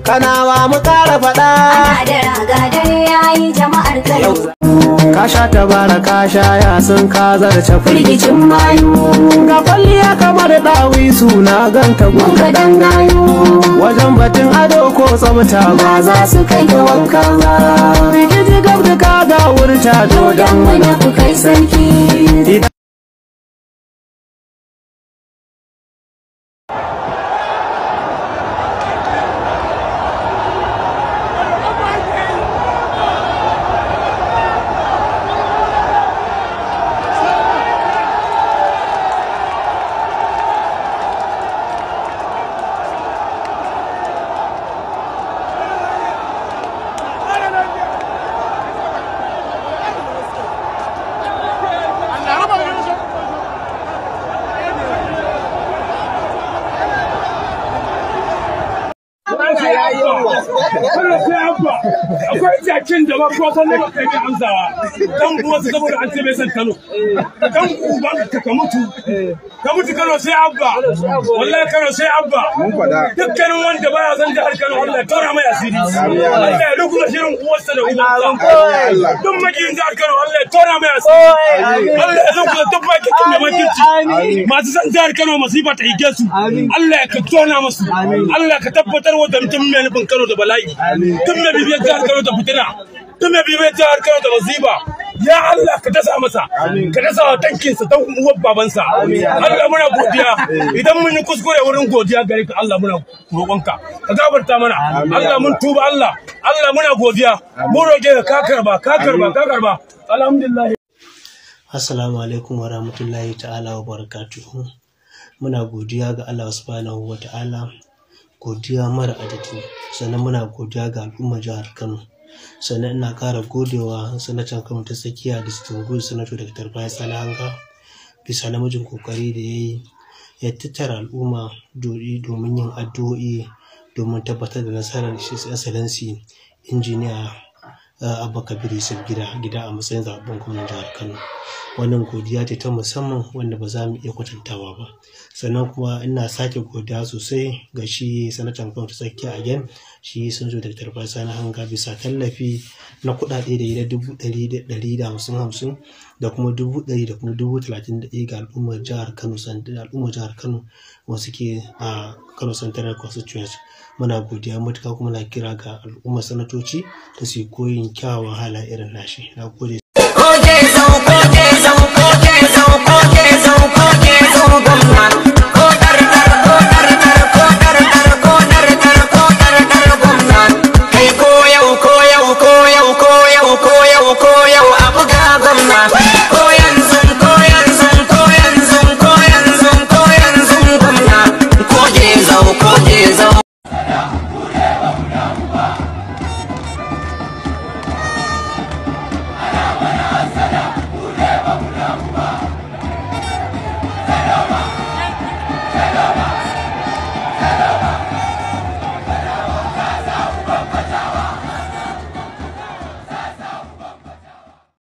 Kanawa mu ƙara faɗa. Ana da raga dare yayi jama'ar Kano. Ka sha tabara ka sha yasin ka zarce Firgicin mayu. Ga kwalliya kamar ɗawi suna ganta gunka Kaɗan gayu. Wajen batun ado ko tsabta ba za su kai ga wanka ba. Rigiji gab da ka ga wurta Dodon dodon mana ku kai sarki. Idan Akwai jakin da ba ko san ba kai mai amsawa dan uwansa saboda an ce bai san Kano, dan uban ka ka mutu, ka mutu. Kano sai Abba, wallahi Kano sai Abba. Dukkanin wanda baya san jihar Kano, Allah ya tona mai asiri, Allah ya rubuta shirin uwarsa da ubansa. Duk makiyin jihar Kano, Allah ya tona mai asiri, Allah ya rubuta duk makiyin da makirci masu san jihar Kano masifa ta hige su, Allah ya ka tona musu. Allah ka tabbatar wa da mutum mai nufin Kano da bala'i, duk mai bibiyar jihar Kano da fitina, duk mai bibiyar jihar Kano da masifa, ya Allah ka dasa masa, ka dasa wa tankinsa dan uwar babansa. Allah muna godiya. Idan mun yi kuskure wurin godiya gare ka, Allah muna roƙonka ka gafarta mana. Allah mun tuba. Allah, Allah muna godiya, mun roƙe ka, ka karba, ka karba, ka karba, alhamdulillah. Assalamu alaikum wa rahmatullahi ta'ala wa barakatuhu. Muna godiya ga Allah subhanahu wa ta'ala, godiya mara adadi. Sannan muna godiya ga al'ummar jihar Kano. Sannan ina ƙara godewa sanatan Kano ta tsakiya, distinguished senator Dr. Rufai Sani Hanga, bisa namijin kokari da ya yi ya tattara al'umma domin yin addu'o'i domin tabbatar da nasarar His Excellency Injiniya Abba Kabir Yusuf gida gida a matsayin zaɓen gwamnan jihar Kano. Wannan godiya ce ta musamman wanda ba za mu iya kwatantawa ba. Sannan kuma ina sake godiya sosai ga shi sanatan Kano ta tsakiya again, shi Sanjo Dr. Rufai Sani Hanga, bisa tallafi na kuɗaɗe da yi na 150,000 50 da kuma 100,000 da kuma 31,000 ga al'ummar jihar Kano, al'ummar jihar Kano wasu ke a Kano Central Constituency. Muna godiya matuƙa kuma na kira ga al'ummar sanatoci da su yi koyin kyawawan halaye irin nashi. Na gode. Koke zau, koke zau, koke zau, koke zau, koke zau gwamna. Ko ɗarɗar, ko ɗarɗar, ko ɗarɗar, ko ɗarɗar, ko ɗarɗar gwamna. Kai ko yau, ko yau, ko yau, ko yau, ko yau, ko yau a buga gwamna.